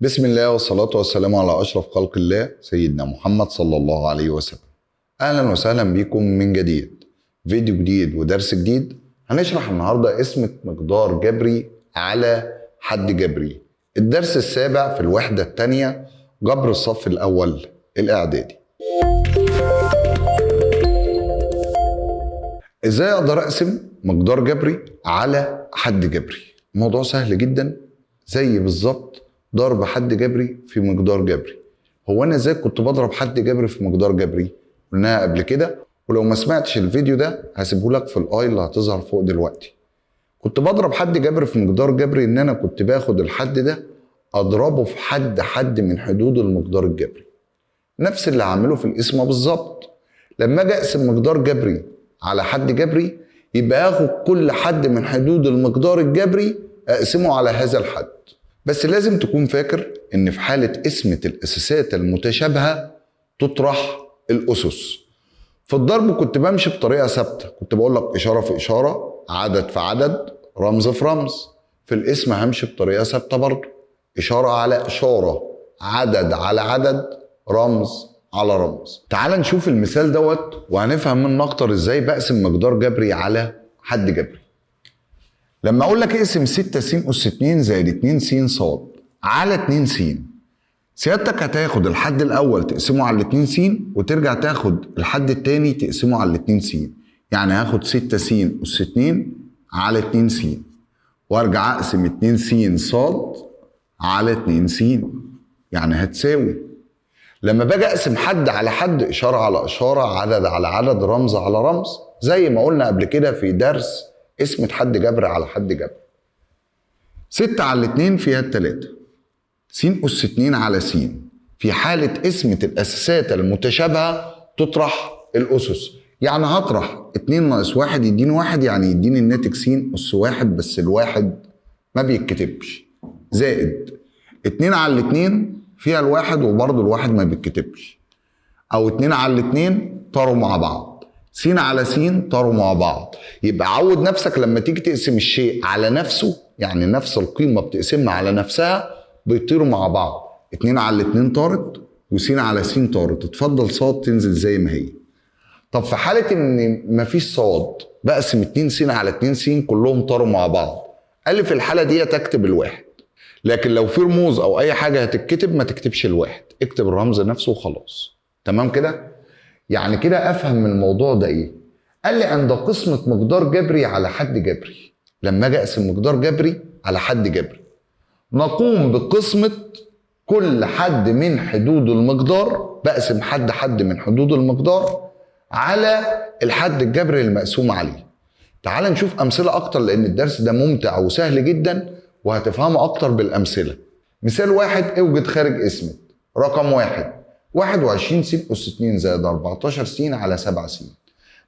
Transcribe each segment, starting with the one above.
بسم الله والصلاة والسلام على أشرف خلق الله سيدنا محمد صلى الله عليه وسلم. أهلا وسهلا بكم من جديد، فيديو جديد ودرس جديد. هنشرح النهاردة قسمة مقدار جبري على حد جبري، الدرس السابع في الوحدة الثانية جبر الصف الأول الإعدادي. إزاي أقدر أقسم مقدار جبري على حد جبري؟ الموضوع سهل جدا، زي بالظبط ضرب حد جبري في مقدار جبري. هو انا ازاي كنت بضرب حد جبري في مقدار جبري؟ قلناها قبل كده، ولو ما سمعتش الفيديو ده هسيبه لك في ال i اللي هتظهر فوق دلوقتي. كنت بضرب حد جبري في مقدار جبري ان انا كنت باخد الحد ده اضربه في حد من حدود المقدار الجبري. نفس اللي هعمله في القسمة بالظبط. لما اجي اقسم مقدار جبري على حد جبري يبقى اخد كل حد من حدود المقدار الجبري اقسمه على هذا الحد. بس لازم تكون فاكر ان في حالة قسمة الاساسات المتشابهة تطرح الاسس. في الضرب كنت بمشي بطريقة ثابتة، كنت بقول لك اشارة في اشارة، عدد في عدد، رمز في رمز. في القسمة همشي بطريقة ثابتة برضه، اشارة على اشارة، عدد على عدد، رمز على رمز. تعال نشوف المثال دوت وهنفهم منه اكتر ازاي بقسم مقدار جبري على حد جبري. لما اقول لك اقسم 6 س اس 2 زائد 2 س ص على 2 س، سيادتك هتاخد الحد الاول تقسمه على 2 س وترجع تاخد الحد الثاني تقسمه على 2 س. يعني هاخد 6 س اس 2 على 2 س وارجع اقسم 2 س ص على 2 س، يعني هتساوي. لما باجي اقسم حد على حد، اشارة على اشارة، عدد على عدد، رمز على رمز، زي ما قلنا قبل كده في درس قسمة حد جبر على حد جبر. 6 على 2 فيها 3 س أس 2 على س. في حالة قسمة الأساسات المتشابهة تطرح الأسس، يعني هطرح 2 ناقص 1 يديني 1، يعني يديني الناتج س أس 1، بس الواحد ما بيتكتبش، زائد 2 على 2 فيها الواحد وبرضه الواحد ما بيتكتبش، أو 2 على 2 طاروا مع بعض، س على س طاروا مع بعض. يبقى عود نفسك لما تيجي تقسم الشيء على نفسه، يعني نفس القيمة بتقسمها على نفسها، بيطيروا مع بعض. 2 على 2 طارت وس على س طارت، اتفضل صاد تنزل زي ما هي. طب في حالة ان مفيش صاد، بقسم 2 س على 2 س كلهم طاروا مع بعض، قال لي في الحالة دي تكتب الواحد، لكن لو في رموز او اي حاجة هتتكتب ما تكتبش الواحد، اكتب الرمز نفسه وخلاص. تمام كده؟ يعني كده افهم من الموضوع ده ايه؟ قال لي عند قسمة مقدار جبري على حد جبري، لما اجي اقسم مقدار جبري على حد جبري نقوم بقسمة كل حد من حدود المقدار، بقسم حد من حدود المقدار على الحد الجبري المقسوم عليه. تعال نشوف امثلة اكتر لان الدرس ده ممتع وسهل جدا وهتفهمه اكتر بالامثلة. مثال واحد، اوجد خارج قسمة رقم 1 21 س أس 2 زائد 14 س على 7 س.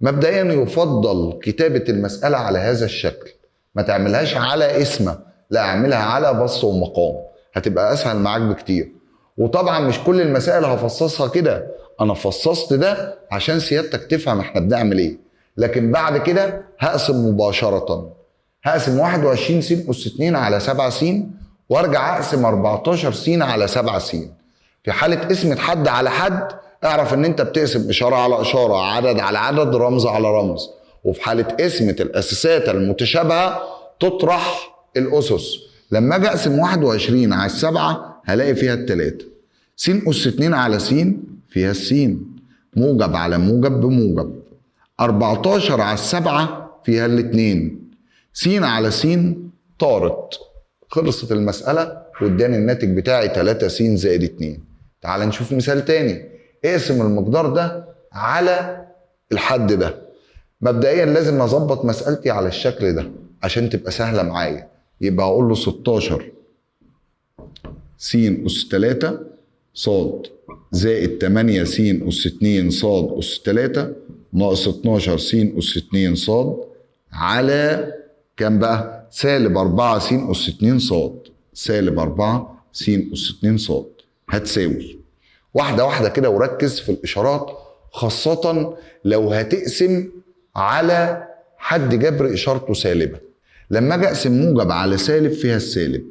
مبدئيا يفضل كتابة المسألة على هذا الشكل، ما تعملهاش على قسمة، لا اعملها على بسط ومقام، هتبقى أسهل معاك بكتير. وطبعا مش كل المسائل هفصصها كده، أنا فصصت ده عشان سيادتك تفهم احنا بنعمل ايه، لكن بعد كده هقسم مباشرة. هقسم 21 س أس 2 على 7 س وارجع اقسم 14 س على 7 س. في حالة قسمة حد على حد اعرف ان انت بتقسم اشارة على اشارة، عدد على عدد، رمز على رمز. وفي حالة قسمة الاساسات المتشابهة تطرح الاسس. لما اجي اقسم 21 على 7 هلاقي فيها 3 س أس 2 على س فيها السين، موجب على موجب بموجب، 14 على 7 فيها 2 س على س طارت. خلصت المسألة واداني الناتج بتاعي 3 س زائد 2. تعال نشوف مثال تاني، اقسم المقدار ده على الحد ده. مبدئيا لازم اظبط مسألتي على الشكل ده عشان تبقى سهلة معايا. يبقى هقول له 16 س أس 3 ص زائد 8 س أس 2 ص أس 3 ناقص 12 س أس 2 ص على كام بقى؟ سالب 4 س أس 2 ص، سالب 4 س أس 2 ص هتساوي. واحدة واحدة كده وركز في الإشارات، خاصة لو هتقسم على حد جبر إشارته سالبة. لما أجي أقسم موجب على سالب فيها السالب،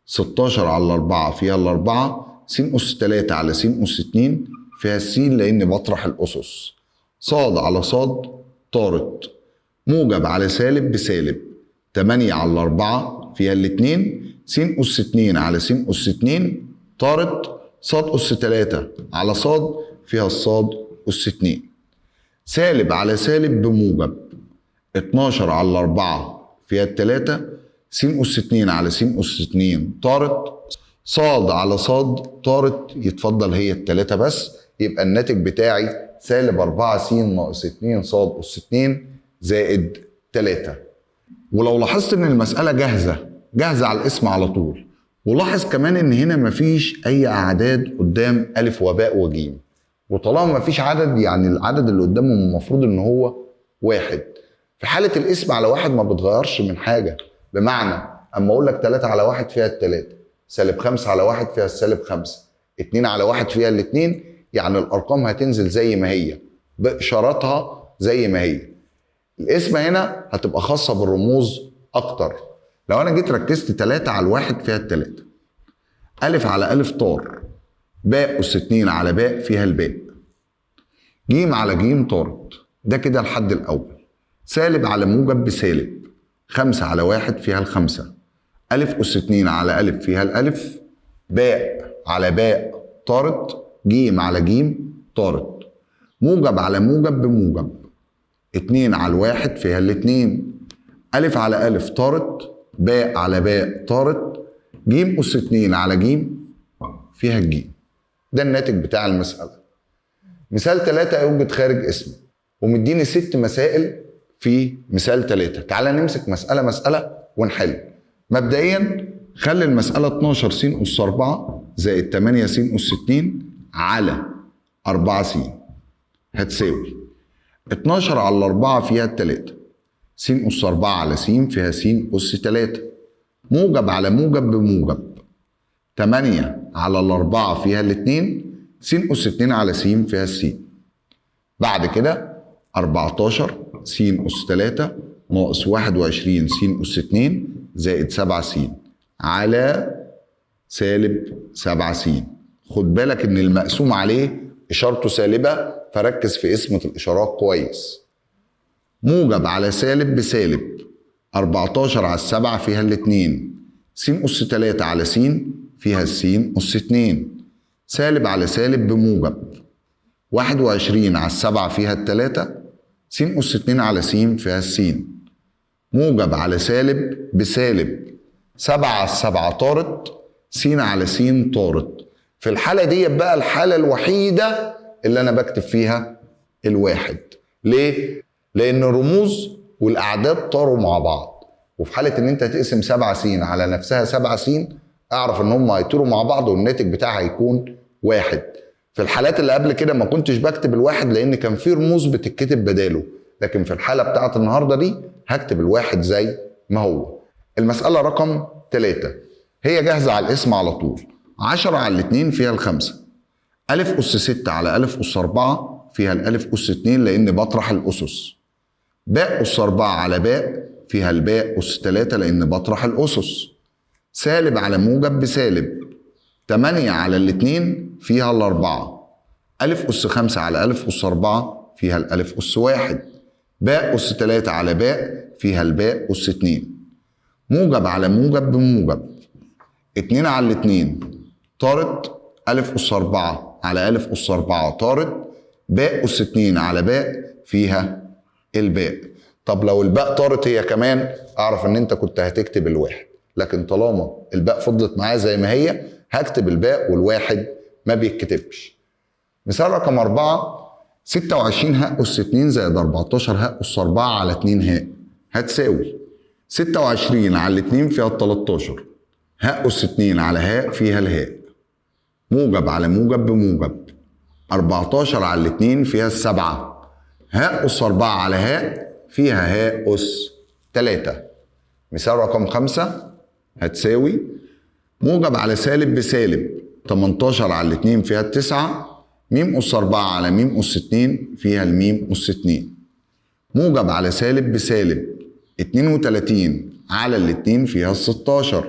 16 على 4 فيها الأربعة، س أس 3 على س أس 2 فيها السين لأن بطرح الأسس. صاد على صاد طارت، موجب على سالب بسالب، 8 على 4 فيها الاتنين، س أس 2 على س أس 2 طارت، صاد أس 3 على صاد فيها الصاد أس 2. سالب على سالب بموجب، 12 على 4 فيها التلاتة، س أس 2 على س أس 2 طارت، صاد على صاد طارت، يتفضل هي التلاتة بس. يبقى الناتج بتاعي سالب 4 س ناقص 2 صاد أس 2 زائد 3. ولو لاحظت ان المسألة جاهزة، جاهزة على الاسم على طول. ولاحظ كمان ان هنا مفيش اي اعداد قدام الف وباء وجيم، وطالما مفيش عدد يعني العدد اللي قدامه المفروض ان هو واحد. في حالة الاسم على واحد ما بتغيرش من حاجة، بمعنى اما اقول لك 3 على 1 فيها التلاتة، سالب 5 على 1 فيها السالب 5، 2 على 1 فيها الاتنين، يعني الارقام هتنزل زي ما هي باشاراتها زي ما هي. الاسم هنا هتبقى خاصة بالرموز اكتر. لو انا جيت ركزت 3 على 1 فيها التلاتة، الف على الف طار، باء اس 2 على باء فيها الباء، جيم على جيم طارت، ده كده الحد الاول. سالب على موجب بسالب، 5 على 1 فيها الخمسة، ألف أس 2 على ألف فيها الألف، باء على باء طارت، جيم على جيم طارت، موجب على موجب بموجب، 2 على 1 فيها الاتنين، ألف على ألف طارت، باء على باء طارت، جيم أس 2 على جيم فيها الجيم. ده الناتج بتاع المسألة. مثال 3 أوجد خارج اسم، ومديني 6 مسائل في مثال 3. تعالى نمسك مسألة مسألة ونحل. مبدئيا خلي المسألة 12 س أس 4 زائد 8 س أس 2 على 4 س هتساوي 12 على 4 فيها التلاتة، س أس 4 على س فيها س أس 3، موجب على موجب بموجب، 8 على 4 فيها الاتنين، س أس 2 على س فيها السين. بعد كده 14 س أس 3 ناقص 21 س أس 2 زائد 7 س على سالب 7 س. خد بالك إن المقسوم عليه إشارته سالبة، فركز في قسمة الإشارات كويس. موجب على سالب بسالب، 14 على 7 فيها الاتنين، س أس 3 على س فيها السين أس 2، سالب على سالب بموجب، 21 على 7 فيها التلاتة، س أس 2 على س فيها السين، موجب على سالب بسالب، 7 على 7 طارت، س على س طارت. في الحالة دي بقى الحالة الوحيدة اللي أنا بكتب فيها الواحد. ليه؟ لأن الرموز والأعداد طاروا مع بعض، وفي حالة إن أنت تقسم 7 س على نفسها 7 س أعرف إن هم هيطيروا مع بعض والناتج بتاعها هيكون واحد. في الحالات اللي قبل كده ما كنتش بكتب الواحد لأن كان في رموز بتتكتب بداله، لكن في الحالة بتاعت النهاردة دي هكتب الواحد زي ما هو. المسألة رقم 3 هي جاهزة على الاسم على طول. 10 على 2 فيها الخمسة، ألف أس 6 على ألف أس 4 فيها الألف أس 2 لأن بطرح الأسس، باء أس 4 على باء فيها الباء أس 3 لأن بطرح الأسس، سالب على موجب بسالب، 8 على 2 فيها الأربعة، ألف أس 5 على ألف أس 4 فيها الألف أس 1، باء أس 3 على باء فيها الباء أس 2، موجب على موجب بموجب، 2 على 2 طارت، ألف أس 4 على ألف أس 4 طارت، باء أس 2 على باء فيها الباء. طب لو الباء طارت هي كمان أعرف إن أنت كنت هتكتب الواحد، لكن طالما الباء فضلت معايا زي ما هي هكتب الباء والواحد ما بيتكتبش. مثال رقم 4، 26 هاء أس 2 زائد 14 هاء أس 4 على 2 هاء هتساوي 26 على 2 فيها 13، هاء أس 2 على هاء فيها الهاء، موجب على موجب بموجب، 14 على 2 فيها السبعة، هاء أس 4 على هاء فيها هاء أس 3. مثال رقم 5 هتساوي موجب على سالب بسالب، 18 على 2 فيها التسعة، ميم أس 4 على ميم أس 2 فيها الميم أس 2، موجب على سالب بسالب، 32 على 2 فيها 16،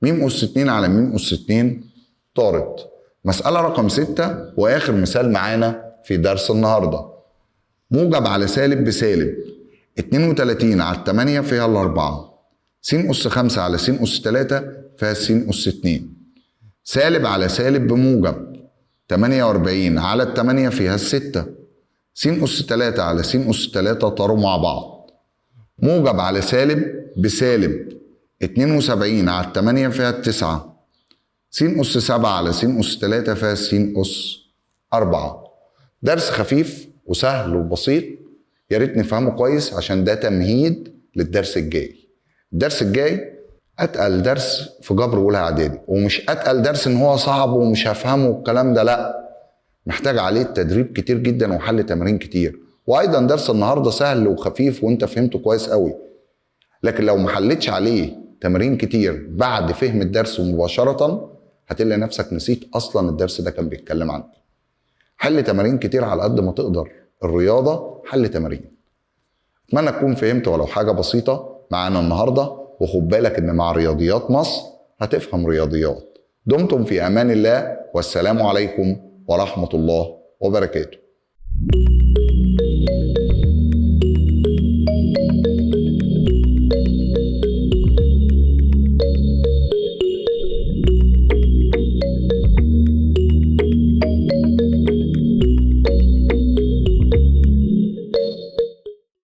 م أس 2 على م أس 2 طارت. مسألة رقم 6 وآخر مثال معانا في درس النهاردة. موجب على سالب بسالب، 32 على 8 فيها 4، س أس 5 على س أس 3 فيها س أس 2، سالب على سالب بموجب، 48 على 8 فيها 6، س أس 3 على س أس 3 طاروا مع بعض. موجب على سالب بسالب، 72 على 8 فيها 9، س أس 7 على س أس 3 فيها س أس 4. درس خفيف وسهل وبسيط، يا ريت نفهمه كويس عشان ده تمهيد للدرس الجاي. الدرس الجاي اتقل درس في جبر اولى اعدادي، ومش اتقل درس ان هو صعب ومش هفهمه والكلام ده، لا، محتاج عليه تدريب كتير جدا وحل تمارين كتير. وايضا درس النهارده سهل وخفيف وانت فهمته كويس قوي، لكن لو ما حلتش عليه تمارين كتير بعد فهم الدرس مباشرة هتلاقي نفسك نسيت اصلا الدرس ده كان بيتكلم عنه. حل تمارين كتير على قد ما تقدر، الرياضة حل تمارين. اتمنى تكون فهمت ولو حاجة بسيطة معانا النهارده، وخد بالك ان مع رياضيات مصر هتفهم رياضيات. دمتم في امان الله، والسلام عليكم ورحمة الله وبركاته.